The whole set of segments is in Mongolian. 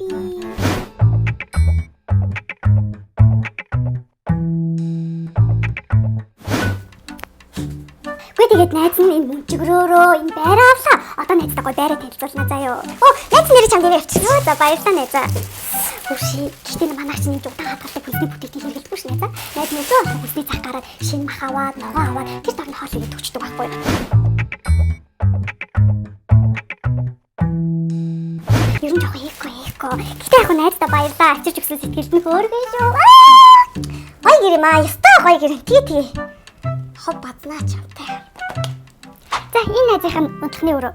Би. Гүй тэгээд найз нь энэ мөнчгөрөөрөө энэ байраа авлаа. Одоо найзтай гой байраа танилцуулна заяо. Оо, найз нэрээ чамд нэрээ авчихсан. За баярлалаа найзаа. Хөрши. Гэхдээ манайх чинь юм удаан хадгалдаг хүнсний бүтээгдэхүүн хэрэглэдэггүй ш найзаа. Найз нэрээ хүнсний цах гараад шинэ мах аваад, ногоо аваад тэр дор нь хоол игээд өчтдөг байхгүй юу? Ер нь жоохон эко эко. Гэтэ яг найздаа баярлаа. Авчирч өгсөн сэтгэлд нь хөөргөн шүү. Гой гэр юм аа. Ёстой гой гэр. Тий тий. Хов базнаа чамтай. За энэ найзынх нь унтахны өрөө.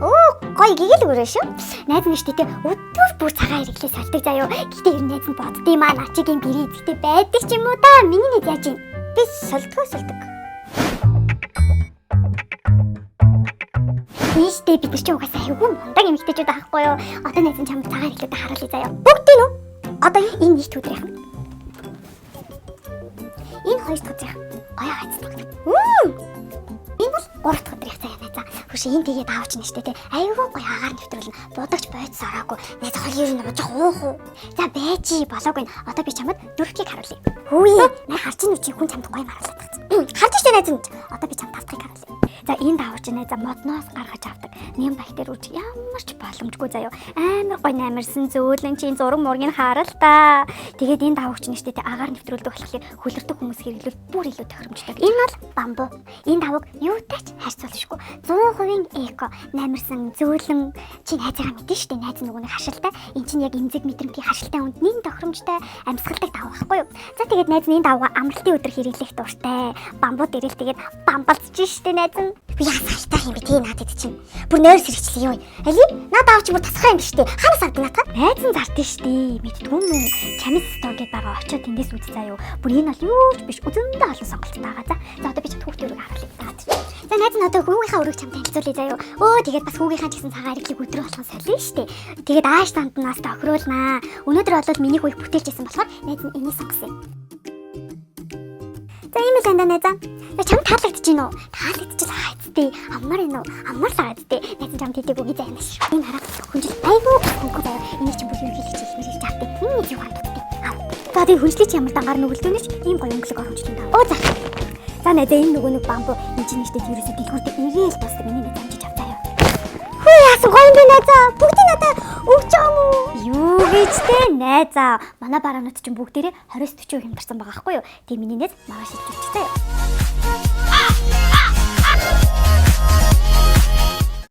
Оо гой гэгэл өрөө шүү. Найз нь штэ өдөр бүр цагаан хэрэглээ сольдог заяо. Гэтэ ер нь найз нь боддгийм аа. Начигийн бэрий зэгтээ байдаг ч юм уу та. Миний найз яаж юм? Би сольдгоо сольдог. Тийштэй бид нар чи угаасаа айгүй мундаг эмэгтэйчүүд байхгүй юу? Одоо найз нь чамд цагаан хэрэглүүдээ харуулъя заяо. Бүгдийг нь үү? Одоо энэ нэг өдрийнх нь. Энэ хоёр дахь өдрийнх. Гоё гацдаг. Энэ бол гурав дахь өдрийнх заяа найзаа. Хөш энэ тэгээд аавч нь штэ тэ. Айгүй гоё агаар нэвтрүүлнэ. Будагч бойц ороогүй. Найз хол ер нь ужих уух уу? За байжи болоогүй. Одоо би чамд дөрөвхийг харуулъя. Хүүе. Най харж ийн чи хүн чамд гоё маруулаад тагц. Харж штэ найз нь. Одоо би чамд тавтахыг харуулъя. За энэ давж найзаа модноос гаргаж авдаг. Нэм бактери үуч ямар ч боломжгүй заяо. Амар гоё намирсан зөөлөн чинь зураг мургийг харал та. Тэгээд энэ давагч нь штэ тэ агаар нэвтрүүлдэг болохоор хөлөртөг хүмүүс хэрэглүүл бүр илүү тохиромжтой. Энэ бол бамбу. Энэ даваг юутай ч харьцуулшгүй. 100% эко намирсан зөөлөн чи найзаагаа мэдэн штэ найз нөгөө нэг хашилтай. Энэ чинь яг эмзэг мэдрэмтгий хашилтай үнд нэн тохиромжтой амьсгалдаг даваг байхгүй юу? За тэгээд найз нь энэ давгаа амралтын өдөр хэрэглэх дуртай. Бамбу дээрэл тэгээд бамбалцж штэ найз нь. Би яасан хайтах юм бэ тий надад чинь. Бүр нойр сэрэгчлээ юу. Али надад авч бүр тасхаа юм биш үү? Ханаас авдаг наатаа. Найз нь зардсан штэ. Мэддгүй юм уу? Чамис стор гэдээ байгаа очиод тэндээс үз заа юу. Бүр энэ бол юу ч биш. Үзэндээ олон сонголттой байгаа. За. За одоо би чамд хүүхдийн өрөөг харуулъя. За найз нь одоо хүүгийнхаа өрөөг чамд танилцуулъя заа юу. Өө тэгээд бас хүүгийнхаа ч гэсэн цагаан хэрэглийг өдрө болгон солино штэ. Тэгээд ааш танд нь бас тохируулнаа. Өнөөдөр бол миний хүү их бүтээлжсэн болохоор найз нь энийг сонгосон юм. За ийм л андаа найзаа. За чам таалагдчих гин үү? Таалагдчихл хайцтэй. Амар энэ үү? Амар л хайцтэй. Найз нь чам тэдэг үгүй займаш. Энэ хараа хүнжил айгүй хөнгө заяа. Энийг чинь бүр ерөнхийлөгч ихмэр хийж авдаг. Энэ юу ханддаг. Ав. За тийм хүнжлийг чи ямар дангаар нүгэлдэнэ ч ийм гоё өнгөлөг оромжлон даа. Оо за. За найзаа энэ нөгөө нэг бамбу энэ чинь нэжтэй ерөөсөө дэлгүүртээ ирээл дуустдаг. Миний найз амжиж авцаа юу. Хүү яасан гоё юм бэ найзаа. Бүгдийг надаа өгч байгаа юм уу? Юу гэж те найзаа. Манай бараанууд чинь бүгдээрээ 20-40% хямдарсан байгаа байхгүй юу? Тэгээ миний найз маргааш шилжүүлчих заяа.